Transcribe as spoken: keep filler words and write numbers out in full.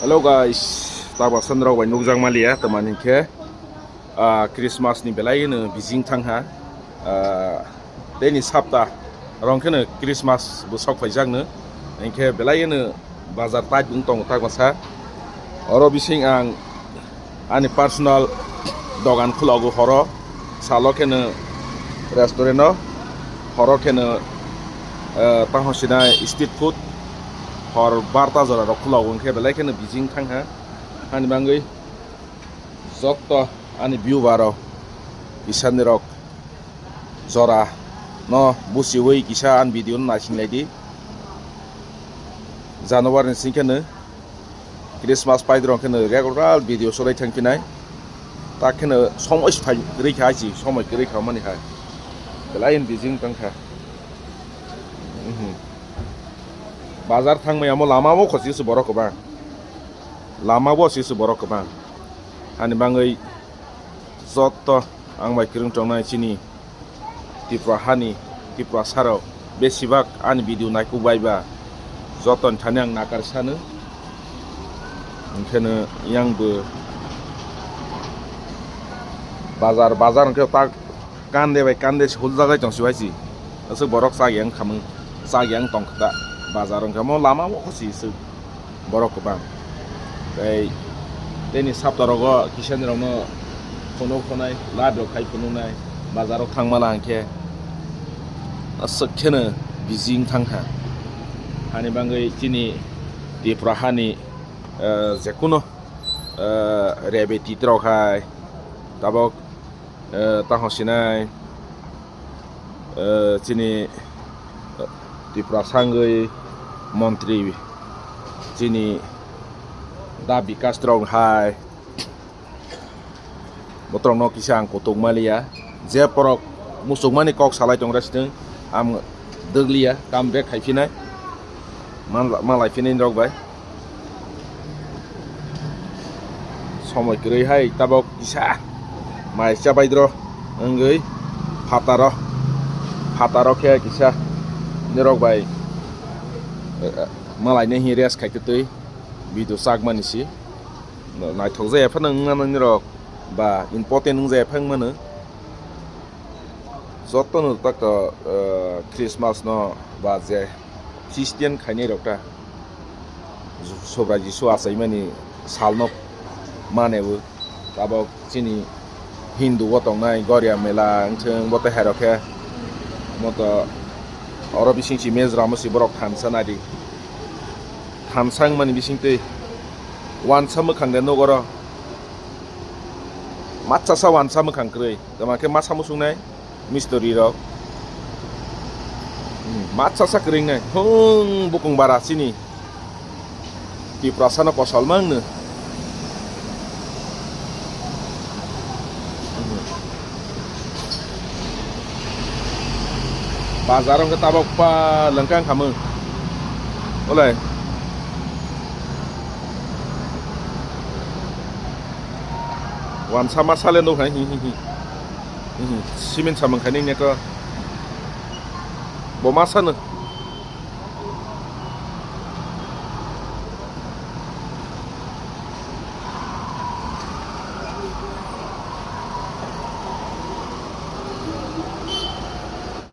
Hello guys, tabuk sandrok bai nukjak maliya, tamani khe, ah, Christmas ni belai no bijing thangha. Ah, tei ni sapta rong kheno Christmas bo sok phaijak no, hinkhe belai no bazar tight wng tongo tak masa. Oro bising ang ani personal dogan khulogo horo, salo kheno restaurant o, horo kheno, eh, tamo sinai street food, hor barta jora rok khulogo, hinkhe belai kheno bijing thangha. Ani bangwi jotto ani viewer rok, kisa ni rok jora no busiwi kisa ani video no naising lai di. January ni sing kheno Christmas paidrong kheno regular video solai thang phinai. Tak kheno somoi se phai kwrwi kha, hai si somoi kwrwi kha mani hai. Belai bijing tang kha. Mhm. Bazar thang maya mo lama o khosi se borok kwbang. Lama o si se borok kwbang. Ani bangwi jotto ang bai kwrwng tongnai chini Tripura hani, Tripura sarok besibak ani video naikuk bai ba jotoni thani ang nakar sano. Hinkhe no yang bo bazar, bazar hinkhe tak kande bai kande se huljak lai tong si bai si. Aswk borok chak yang khamung, chak yang tong kha bazar hinkhe mo lama o si aswk. Borok kwbang. Tei tei ni sapta rogo kisa ni rok no phunuk phunai, live rok khai phunuknai, bazar rok thang mala hinkhe aswk kheno bijing thang kha. Hani bangwi chini Tripura hani, eh, jekuno, eh, rebeti rok hai tabok eh, tamo sinai, eh, chini, eh, Tripura sangwi montri chini Da Bikas rok hai botrok no kisa ang kutuk maliya, je porok muchukmani kok salai tongra sitwng ang dwgliya, kam bek khai phinai, man-, malai phinai rok bai. Somoi kwrwi hai tabok kisa mai chabai dro wngwi phataro, phataro khe kisa nirok bai, eh, malai nai hi rest khai twi video chak mani si naithok jaya phano wngmano nirok ba important wng jaya phano wngmano. Jotono tak to, eh, Christmas no ba je Christian khainai rok ta Sobrai Jisu achaimani salno mane bo. Tabok chini Hindu o tongnai Goria mela wngthwng bo tei hai rok khe moto oro bising si mejra mo si borok thansa nai di. Thansa wngmani bising twi wansa mwkhang de nuk oro. Machasa wansa mwkhang kwrwi, tamo khe masa muchungnai mistori rok. Hmm, machasa kwrwingnai. Hung bukung bara chini. Tiprasano kosolma wngno. Bazar wngkha tabok pa lengkang khamung. Olai. Wansa masa le nuk hai hi hi hi. Hi hi. Simin samung khai nini ko. Bo masa no.